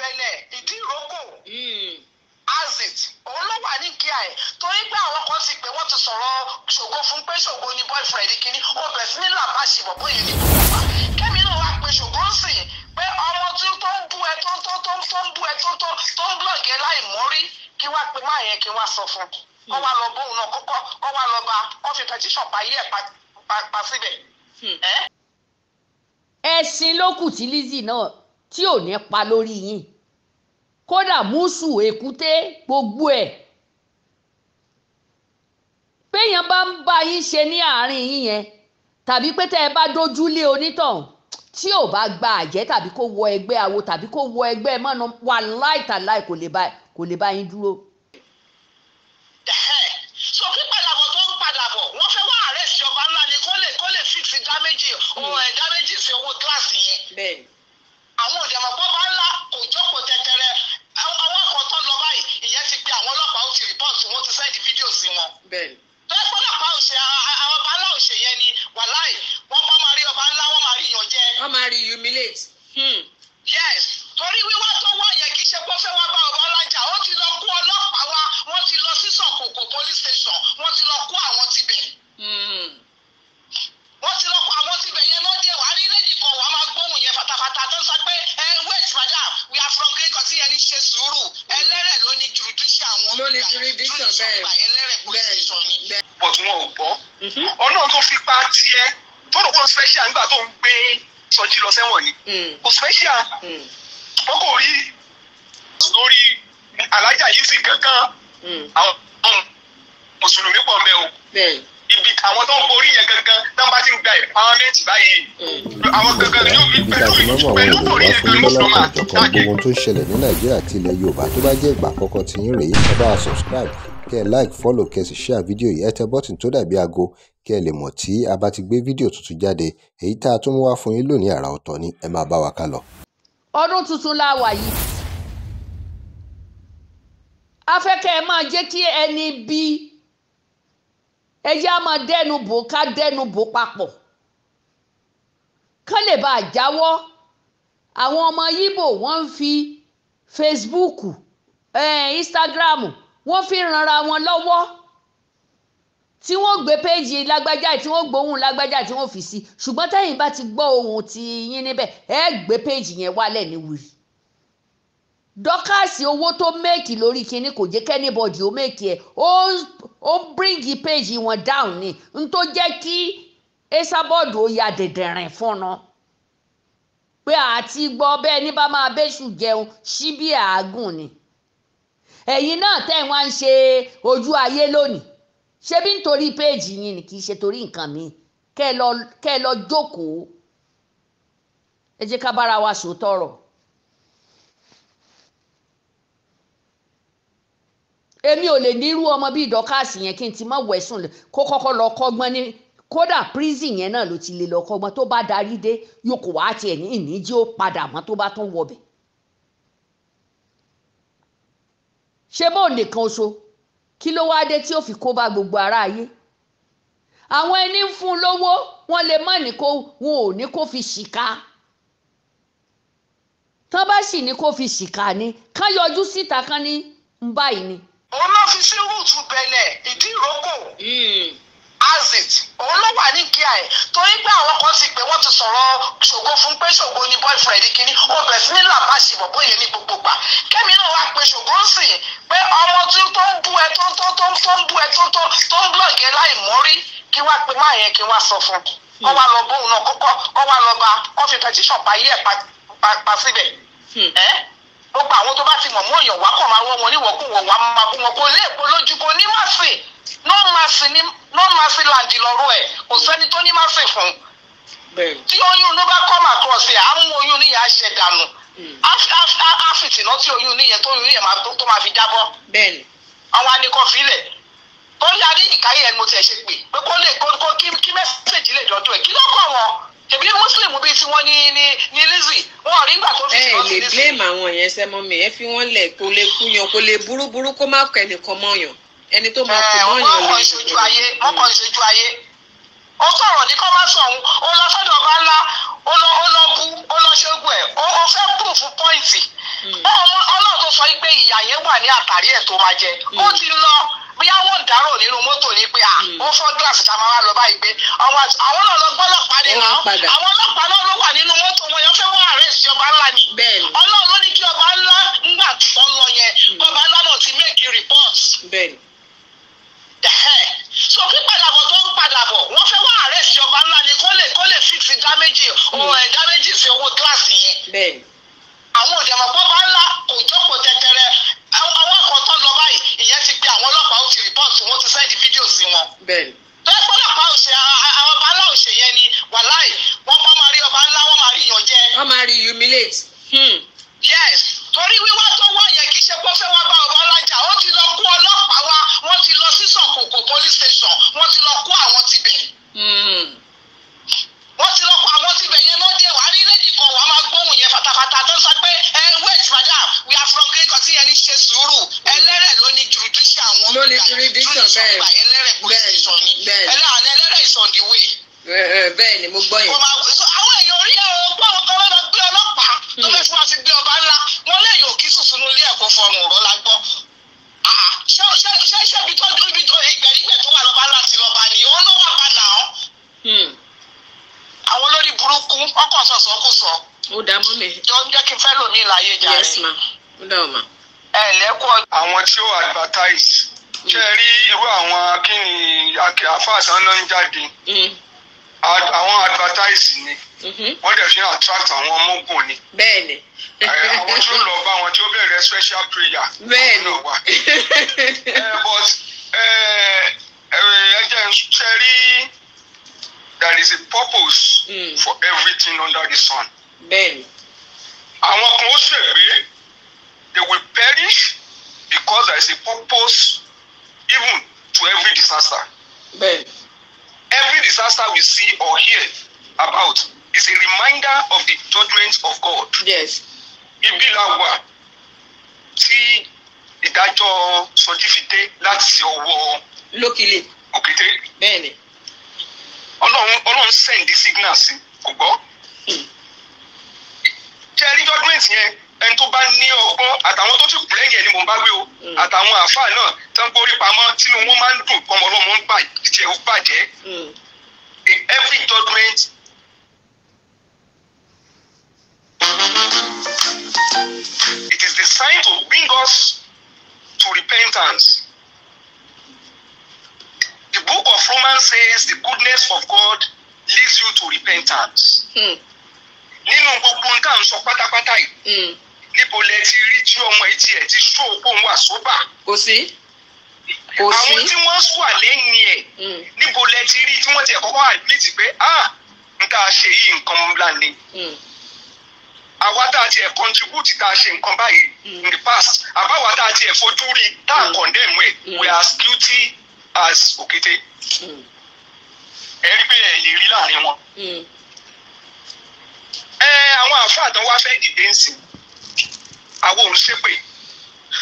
Bẹ̀nẹ̀ Ìdí Ìrókò as it òun ló wà ní kíá ẹ̀, torí pé àwọn kan ti pè, wọ́n ti sọ̀rọ̀ Ṣògo fún pé Ṣògo ni boyfriend kínní. Ó bẹ̀rẹ̀ sí ní làbáṣe bọ̀bọ̀ yẹn ní gbogbo wa. Kẹ́mi náà wá pe Ṣògo ń sìn pé ọmọ tí tó ń bú ẹ, tó ń bú ẹ, tó ń blog ẹ láì mọ́rí, kí wá pe máa yẹn, kí wá sọ fún kọ́ wá lọ bóun náà, kọ́kọ́ kọ́ wá lọ bá kọ́ fi petition pa yí ẹ̀ pa síbẹ̀. Ẹ̀sìn ló kù tí Lizzy náà tí ò ní pa lórí yín, kódà mùsù èkúté gbogbo ẹ̀ péyàn bá ń bá yín ṣe ní àárín yín yẹn, tàbí pé tẹ́ ẹ bá dójú lé onítọ̀hún tí ò bá gba àjẹ́ tàbí kó wọ ẹgbẹ́ awo tàbí kó wọ ẹgbẹ́ mọ́nà, wàláì tàláì kò lè bá yín dúró. So pípadàbọ̀ tó ń padà bọ̀, wọ́n fẹ́ wá arrest ọba ńlá ni kó lè fix damage owó ẹ̀, damage sí owó kíláàsì yẹn. Àwọn òdẹ̀mọ̀pọ̀ ọba ńlá kò jókòó tẹ́tẹ́rẹ́. Àwọn kan tó lọ báyìí, ìyẹn ti pe àwọn ọlọ́pàá, ó ti report, wọ́n ti send fídíò sí wọn. Tó ẹ pé ọlọ́pàá ò ṣe, àwọn ọba ńlá ò ṣe yẹn ni, wàláì, wọ́n bá máa rí ọba ńlá, wọ́n máa rí yàn jẹ. Wọ́n máa rí humiliate. Yes, torí wíwá tó wá yẹn, kì í ṣe pé ó fẹ́ wá bá ọba ńlá jà. Ó ti lọ kó ọlọ́pàá wá, wọ́n ti lọ sí Sànkòkò police station, wọ́n ti lọ kó àwọn tibẹ̀. Wọ́n ti lọ kó àwọn tibẹ̀ yẹn lọ́dẹ̀. Wàá rí lady kan, wàá máa gbóhùn yẹn fatafata tó ń sọ pé, "Ẹ wait, madam, we are from green court." Yẹn ní ṣe sùúrù, Ẹlẹ́rẹ̀ ló ní jurisdiction àwọn. Ló ní jurisdiction, bẹ́ẹ̀. Ẹlẹ́rẹ̀ police station ni. But wọn ò gbọ́. Ọlọ́run tó fipá tiẹ̀ tó rò pé ó special nígbà tó ń gbé Sọjí lọ sẹ́wọ̀n ni. Kò special. Wọn kò rí lórí alájà yìí sì kankan. Àwọn mùsùlùmí pọ̀ mẹ́ o. Ibi àwọn tó ń borí yẹn gangan tó ń bá ti ń gba empowerment báyìí, àwọn gangan ní Ibi tá a ti máa ń mú àwọn pẹ̀lú ìròyìn borí wá yẹn fún gan yín ló fi lọ́lọ́kan máa òjọ̀kan gbogbo ohun tó ń ṣẹlẹ̀ ní Nàìjíríà àti ilẹ̀ Yorùbá. Tó bá jẹ́ ìgbà àkọ́kọ́ tí yín rèé, ẹ bá wa subscribe, kẹ́ ẹ like, follow, kẹ́ ẹ sì share fídíò yìí. Ẹ tẹ button tó dàbí aago kẹ́ ẹ lè mọ̀ tí a bá ti gbé fídíò tuntun jáde. Èyí tá a tún mú wá fún yín lónìí, àrà ọ̀tọ̀ ni. Ẹ máa bá wa ká lọ. Ọdún tuntun la wà yìí, a fẹ́ kẹ́ ẹ máa jẹ́ kí ẹni bí ẹ jẹ́ á máa dẹ́nu bò, ká dẹ́nu bò papọ̀, kán lè bá a jáwọ́. Àwọn ọmọ Yíbò, wọ́n ń fi Facebook, Instagram, wọ́n fi ń ranra wọn lọ́wọ́, tí wọ́n gbé péjì lágbájá, tí wọ́n gbóhùn lágbájá, tí wọ́n fi sí. Ṣùgbọ́n tẹ́yìn bá ti gbọ́ ohùn ti yín níbẹ̀, ẹ gbé péjì yẹn wálẹ̀ ní wìrì. Dorcas, owó tó make lórí kinní kò jẹ́ k'anybody ó make ẹ̀. Ó bring péjì wọn down ni n tó jẹ́ kí Esabod ó ya dẹ̀dẹ̀rìn fún un pé àti gbọ́ bẹ́ẹ̀ ní bá máa bẹ́ṣù jẹun síbí àágùn ni. Ẹ̀yin náà tẹ́ ẹ̀ wá ń ṣe ojú ayé lónìí, ṣebí nítorí péèjì yín ni, kì í ṣe torí nǹkan mi. Kẹ́ ẹ lọ jókòó, ẹ jẹ́ ká bára wa sòótọ́ ọ̀rọ̀. Èmi ò lè nírú ọmọ bíi Dorcas yẹn kí n ti má wẹ̀sùn kó kọ́kọ́ lọ kọ́gbọ́n ní. Kódà prison yẹn náà ló ti lè lọ kọ́gbọ́n. Tó bá darí dé, yóò kó wá tiẹ̀ ní ìníjí ó padà mọ́ tó bá tún wọbẹ̀. Ṣé bó nìkan oṣù kí ló wáá dé tí ó fi kó bá gbogbo ará ayé? Àwọn ẹni ń fún lówó, wọn lè má ní kó, wọn ò ní kó fi ṣìkà. Tán bá sì ní kó fi ṣìkà ni, kán yọjú síta, kán ní ń báyìí ni. Òun ló fi sí route Bẹ̀nẹ̀ Ìdí Ìrókò as it òun ló wà ní kíá ẹ̀, torí pé àwọn kan ti pè, wọ́n ti sọ̀rọ̀ Ṣògo fún pé Ṣògo ni boyfriend kínní. Ó bẹ̀rẹ̀ sí ní làbáṣe bọ̀bọ̀ yẹn ní gbogbo gbà. Kẹ́mi náà wá pe Ṣògo ń sìn pé ọmọ tí tó ń bú ẹ, tó ń bú ẹ, tó ń blog ẹ láì mọ́rí, kí wá pe máa yẹn, kí wá sọ fún kọ́ wá lọ bóun náà, kọ́kọ́ kọ́ wá lọ bá kọ́ fi petition pa yí ẹ̀ pa síbẹ̀. Ẹ́ gbogbo àwọn tó bá ti mọ̀ mọ́ èèyàn wá kọ̀ máa wọ́ wọn níwọ̀kúwọ̀, wá máa bú wọn, kò lè kó lójú, kò ní má sìn. No mercy ní, no mercy land lọ́rọ̀ ẹ̀. Kò sẹ́ni tó ní mercy fún. Tí oyún inú bá come across ẹ̀, á mú oyún níyẹn, á ṣẹ̀ dànù, á fìtìná tí oyún níyẹn tó oyún níyẹn tó máa fi jábọ́. Àwọn anìkan filẹ̀ tó yarí ìkáyé ẹni mo tiẹ̀ ṣe pé pé kó lè kó kí message lè dọ́dọ̀ ẹ̀. Kí ló kọ̀ wọ́n? Ṣèbí Muslim bíi tí wọ́n ní Lizzy wọn ò rí nígbà tó fi Ẹ ṣe lè Lizzy. blame àwọn yẹn sẹ́mọ́ mi. Ẹ fi wọ́n lẹ̀, kó lè kúyan, kó lè burúburú, kó má kọ ẹnìkan mọ́yàn, ẹni tó máa kú Wọ́n mọ́yàn kàn ń ṣojú ayé, wọ́n kàn ń ṣojú ayé. Ó sọ̀rọ̀ ní kọ́ má sọ òun, ó lọ sọ́dọ̀ ọba ńlá, ó lọ bú, ó lọ ṣogun ẹ̀, ó fẹ́ proof point. Ọmọ Ọlọ́run tó sọ yìí pé ìyà yẹn wà ní àtàrí ẹ̀ tó máa jẹ, ó ti lọ. Bóyá wọ́n dárò nínú mọ́tò ni pé ó fọ́ gíláàsì tá a máa wá lọ báyìí pé àwọn náà lọ gbọ́lọ́pàá ni náà, àwọn ọlọ́pàá náà ló wà nínú mọ́tò wọn yẹn fẹ́ wọ́n àrẹ́sì ọba ńlá ni. Ọlọ́run ló ní kí ọba ńlá ńgbà tó lọ yẹn, ọba ńlá náà ti make report. So pípadàbọ̀ tó ń padàbọ̀, wọ́n fẹ́ wá àrẹ́sì ọba ńlá ni kó lè fix damage damage sí owó gíláàsì yẹn. Àwọn òdìmọ̀ bọ́ba ńlá kò jókòó tẹ̀tẹ̀rẹ̀. Àwọn ọkọ̀ tó lọ báyìí, ìyẹn ti pe àwọn ọlọ́pàá, ó ti rìpọ́ọ̀tù, wọ́n ti sẹ́ndì fídíò sí wọn. Tẹ́pọ̀ ọlọ́pàá ò ṣe, àwọn ọba ńlá ò ṣe yẹn ni wàláì, wọ́n máa rí ọba ńlá, wọ́n máa rí yàn jẹ. Wọ́n máa rí humiliate. Yes, torí wíwá tó wá yẹn kì í ṣe pé ó fẹ́ wá bá ọba ńlá jà, ó ti lọ kó ọlọ́pàá wá, wọ́n ti lọ sí Sànkòkò police station, wọ́n ti lọ kó àwọn tibẹ̀. Wọ́n ti lọ kó àwọn tibẹ̀ yẹn lọ́dẹ̀, wàá rí lẹ́yìn kan, wàá máa gbóhùn yẹn fatafata tó ń sọ pé ẹ wait madam, we are from Greek, ọtí yẹn ní ṣe sùúrù, ẹlẹ́rẹ̀ ló ní jurisdiction àwọn. Ló ní jurisdiction, bẹ́ẹ̀. Ẹlẹ́rẹ̀ police station ni, ẹlẹ́rẹ̀ is on the way. Bẹ́ẹ̀ ni mo gbọ́ yẹn. Àwọn èèyàn orí ẹ̀ o, gbọ́ àwọn kan lọ́dọ̀ gbé ọlọ́pàá tó fẹ́ fún wa ti gbé ọba ńlá, wọn lẹ́yìn òkì sùsùn ilé ẹ̀kọ́ fọrùn ọ̀rọ̀ la gbọ́. Ṣé ibi tó ibi tó ìgbẹ̀rígbẹ̀ tó wà lọ́ba ńlá ti lọ́ba ni òun ló wà bá nà ọ́. Àwọn olórí burúkú ọkọ̀ sọ̀sọ̀ kò sọ. Ó dá mọ́ mi. Jọ ń jẹ́ kí n fẹ́ lò ní ìlàyé jàre. Yes ma, ó dá o ma. Ẹ lẹ́kọ̀ọ́. Àwọn tí ó advertise, ṣe rí irú àwọn akíní àfáàtàn náà ń jáde, àwọn advertise ni wọ́n dẹ̀ fi attract àwọn ọmọọgùn ni. Bẹ́ẹ̀ni. Àwọn tí ó lọ bá wọn tí ó bẹ̀rẹ̀ special prayer. Bẹ́ẹ̀ni. But ẹ jẹ́ ṣe rí, there is a purpose for everything under the sun. Bẹ́ẹ̀ni. Àwọn kan ó ṣègbé, they will perish because there is a purpose even to every disaster. Bẹ́ẹ̀ni. Every disaster we see or hear about is a reminder of the judgment of God. Yes. Ibi la wà tí ìdájọ́ Sọjí fi dé láti ọwọ́ Lókìlì. Òkété. Bẹ́ẹ̀ni. Ọlọ́run send the signal sí, kò gbọ́. Ṣé ẹ rí judgment yẹn, ẹni tó bá ní ọgbọ́n àtàwọn tó ti kù lẹ́yìn ẹ̀ ni mò ń bá wí o, àtàwọn àáfàá náà tó ń gbórí pamọ́ tínú wọn máa ń dùn ọmọ ọlọ́mọ ń bàjẹ́ ó bàjẹ́. Every judgment it is designed to bring us to repentance. The book of Romans says the goodness of God leads you to repentance. Nínú gbogbo nǹkan à ń sọ pátápátá yìí, níbo lẹ ti rí tí ọmọ yìí tiẹ̀ ti ṣó òun wà sóbà? Kò sí. Kò sí. Àwọn tí wọ́n wà lẹ́yìn ẹ̀, níbo lẹ ti rí tí wọ́n tiẹ̀ kọ́kọ́ admit pé n tá a ṣe yìí nǹkan ńlá ni. Àwa tá a tiẹ̀ contribute tá a ṣe nǹkan báyìí in the past, àbáwa tá a tiẹ̀ fojú rí tá a condemn ẹ̀, we are as guilty as Òkété. Ẹ rí pé ẹ lè rí láàrin wọn. Àwọn àáfàá tán wá fẹ́ dìde ń sìn, àwọn òun ṣépè,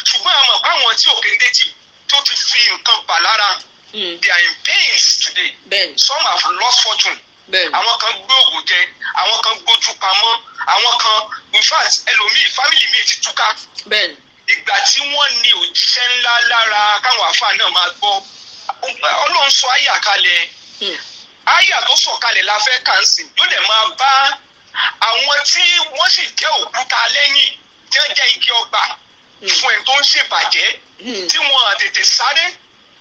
ṣùgbọ́n àmọ́ báwọn tí Òkété ti tó ti fi nǹkan bà lára, they are in pains today. Some have lost fortune. Àwọn kan gbé ògùn jẹ, àwọn kan gbójú pamọ́, àwọn kan in fact ẹlòmíì family mi ti túká. Ìgbà tí wọ́n ní òjíṣẹ́ ńlá lára káwọn àáfàá náà máa gbọ́, Ọlọ́run sọ àyà kalẹ̀, àyà tó sọ kalẹ̀ la fẹ́ kà ń sìn, yóò dẹ̀ máa bá àwọn tí wọ́n sì jẹ́ òkúta lẹ́yìn tí wọ́n jẹ́ igi ọgbà fún ẹni tó ń ṣèbàjẹ́, tí wọ́n tètè sáré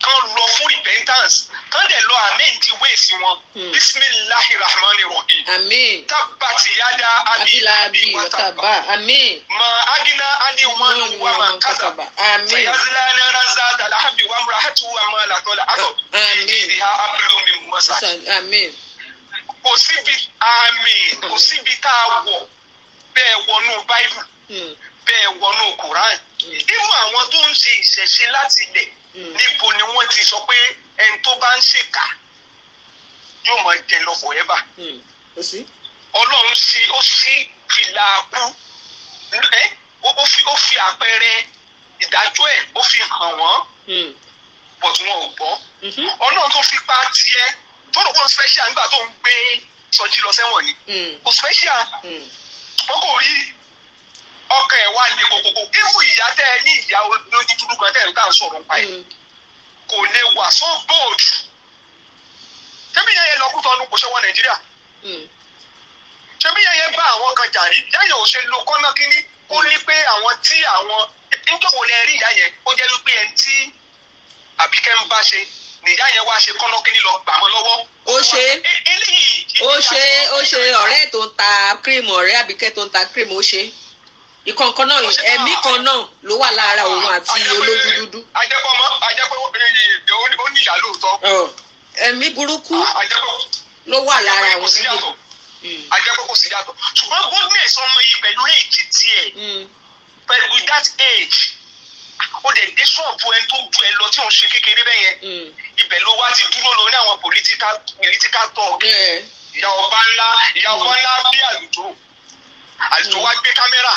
kan lọ fún repentance, kan dẹ̀ lọ amend ways wọn. Bisimilahi rahman rahim. Àmín. Tabati yada abi wataba. Àmín. Ma agina ani wanu wa ma kasaba. Àmín. Sayazila naranza dalahabi wa murahatu wa ma latola akọ. Àmín. Ìdí ha abilu mi masa. Àmín. Kò síbi àmín, kò síbi tá a wọ̀ bẹ́ẹ̀ wọnú Báíbù, bẹ́ẹ̀ wọnú Quran. Irú àwọn tó ń ṣe ìṣẹ̀ṣe láti ilẹ̀, níbo ni wọ́n ti sọ pé ẹni tó bá ń ṣèkà yóò máa jẹ lọ forever? Ọlọ́run sí ó sí fìlà kú, ó fi àpẹẹrẹ ìdájọ́ ẹ̀ ó fi hàn wọ́n, but wọn ò gbọ́. Ọlọ́run tó fi pa tiẹ̀ tó rò pé special nígbà tó ń gbé Sọjí lọ sẹ́wọ̀n ni, kò special, wọ́n kò rí ọkàn ẹ̀ wá ní kókókó. Irú ìyá tẹ́ ẹ ní ìyá olójú dúdú kan tẹ́ ẹ ń tà ń sọ̀rọ̀ nípa ẹ̀ kò lè wà so bold. Ṣébí yẹn yẹn lọ kú tọ́nu kò ṣe wọ Nàìjíríà. Ṣébí yẹn yẹn bá àwọn kan jà rí. Ìyá yẹn ò ṣe lo kọ́nà kínní. Ó ní pé àwọn tí àwọn níjọ́ wo lẹ rí ìyá yẹn ó jẹ́ wípé ẹni tí Àbíkẹ́ ń bá ṣe nìyá yẹn wá ṣe kọ́nà kínní lọ gbà mọ́ lọ́wọ́. Ó ṣe ó ṣe ọ̀rẹ́ tó ń ta cream, ọ̀rẹ́ Àbíkẹ́ tó ń ta cream, ó ṣe ìkọ̀ọ̀kan náà, ẹ̀mí kan náà ló wà lára òun àti olójú dúdú. Ajẹ́pẹ́ ó ní ìyá lóòótọ́. Ẹ̀mí burúkú ló wà lára àwọn méjèèjì. Ajẹ́pẹ́ kò sí yàtọ̀, ṣùgbọ́n goodness ọmọ yìí pẹ̀lú age tiẹ̀, pẹ̀lú with that age, ó dẹ̀ dé ṣọ́ọ̀bù ẹni tó ju ẹ lọ tí òun ṣe kékeré bẹ́ẹ̀ yẹn, ibẹ̀ ló wá ti dúró lọ ní àwọn political talk. Ìyá ọba ńlá bí àlùjọ àlùjọ wá gbé kámẹ́rà.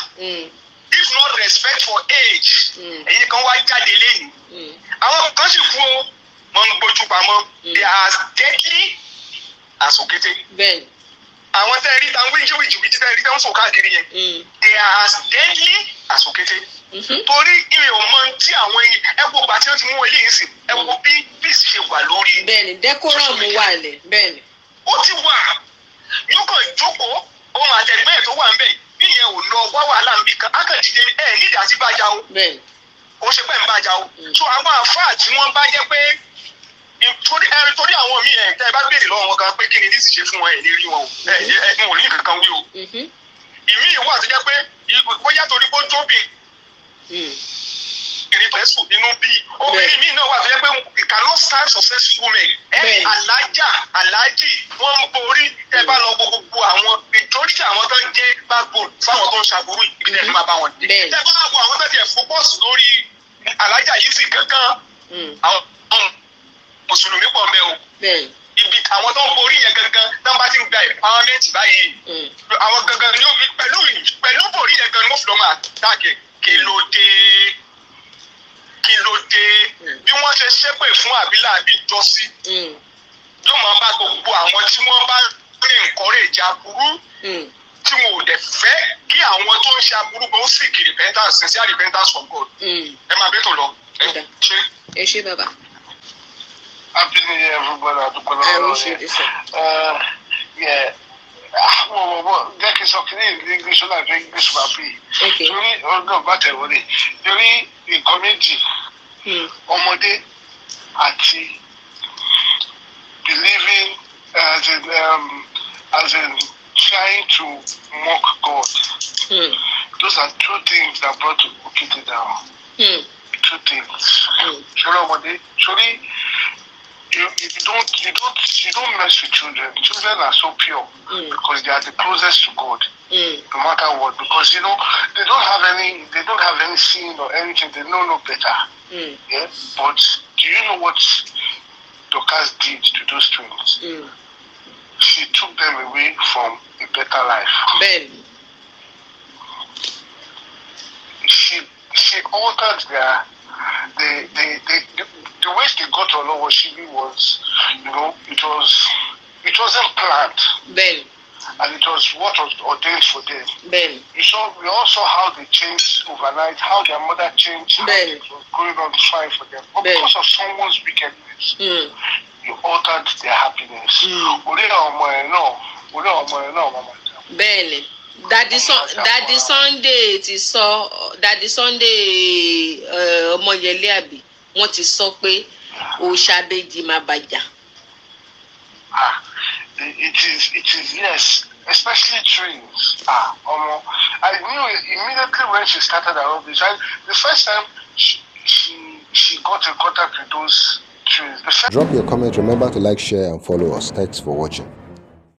If not respect for age, ẹ̀yin kan wá jáde lẹ́yìn, àwọn kan sì kú o, wọ́n ń gbójú pamọ́. They are as deadly as òkété. Àwọn tẹ́ rí tan wíjíwíjí wíjí tẹ́ rí tẹ́ ń sọ káàkiri yẹn, they are as deadly as òkété. Torí ìrìn ò mọ tí àwọn ẹ wo ìgbà tí wọ́n ti mú eléyìí sí, ẹ wo bí peace ṣe wà lórí. Bẹ́ẹ̀ni, decorum wà lẹ, bẹ́ẹ̀ni. Ó ti wà, yóò kàn jókòó, ohun àtẹ̀gbẹ́ ẹ̀ tó wà ń bẹ̀ bí ìyẹn ò lọ wá wàhálà ń bì kan, á kàn dìde ẹ nídìí àti bàjá o. Kò ṣe pé ń bàjá o. So àwọn àfáà tí wọ́n bá jẹ́ pé torí àwọn míì ẹ̀ tẹ́ ẹ bá béèrè lọ́wọ́ wọn kan pé kí ni ní sì ṣe fún wọn, ẹ̀ lè rí wọn o, ẹ̀ ẹ̀ wọn ò ní kankan wí o. Ìmíì wà tó jẹ́ pé bóyá torí pé ó tóbi ìrìn pẹ̀sù nínú bíi obìnrin míì náà wà tó jẹ́ pé cannot stand successful women. Ẹ alájà alájì wọ́n ń borí. Tẹ́ bá lọ gbogbo àwọn majority àwọn tó ń jẹ́ backbone fáwọn tó ń ṣàbúrú ìbílẹ̀ tó máa bá wọn dé. Tẹ́ bá wọ àwọn tó ti ẹ̀ focus lórí alájà yìí sì kankan, àwọn mùsùlùmí pọ̀ mẹ́ o. Ibi àwọn tó ń borí yẹn gangan tó ń bá ti ń gba empowerment báyìí, àwọn gangan ni ó fi pẹ̀lú borí yẹn gan ni wọ́n fi lọ́ máa tàgé. Kí ló dé? Kí ló dé? Bí wọ́n ṣe ṣépè fún Àbílà àbí ìjọsí, yóò máa bá gbogbo àwọn tí wọ́n bá ń encourage aburú, tí wọn ò dẹ̀ fẹ́ kí àwọn tó ń ṣe aburú gan seek repentance, sincere repentance from God. Ẹ máa bẹ́tò lọ. Ẹ ṣé bàbá. Happy New Year, everybody. I wish you the same. Yeah. Jẹ́ kí n sọ kí ní English ó dàbí English máa bí. Torí ọdún ọba tẹ̀wọ́lé, torí nǹkan méjì, ọmọdé àti believing as in trying to mock God. Those are two things that brought Okete down. Two things. Ṣọlá ọmọdé, torí you don't mess with children. Children are so pure because they are the closest to God, no matter what. Because you know they don't have any sin or anything. They know no better. Yeah. But do you know what Dorcas did to those twins? She took them away from a better life. Ben. She altered their the way they got to Olowoshibi was, you know, it wasn't planned. Ben. And it was what was ordained for them. Ben. We all saw how they changed overnight, how their mother changed, how it was going on fine for them. But because of someone's wickedness, you altered their happiness. Ben. Daddy Sunday ti sọ, Daddy Sunday Ọmọyẹlé àbí wọ́n ti sọ pé òòṣàbẹjì máa bàjá. It is yes, especially twins. I knew immediately when she started her own business. The first time she got in contact with those twins. Drop your comment. Remember to like, share, and follow us. Thanks for watching.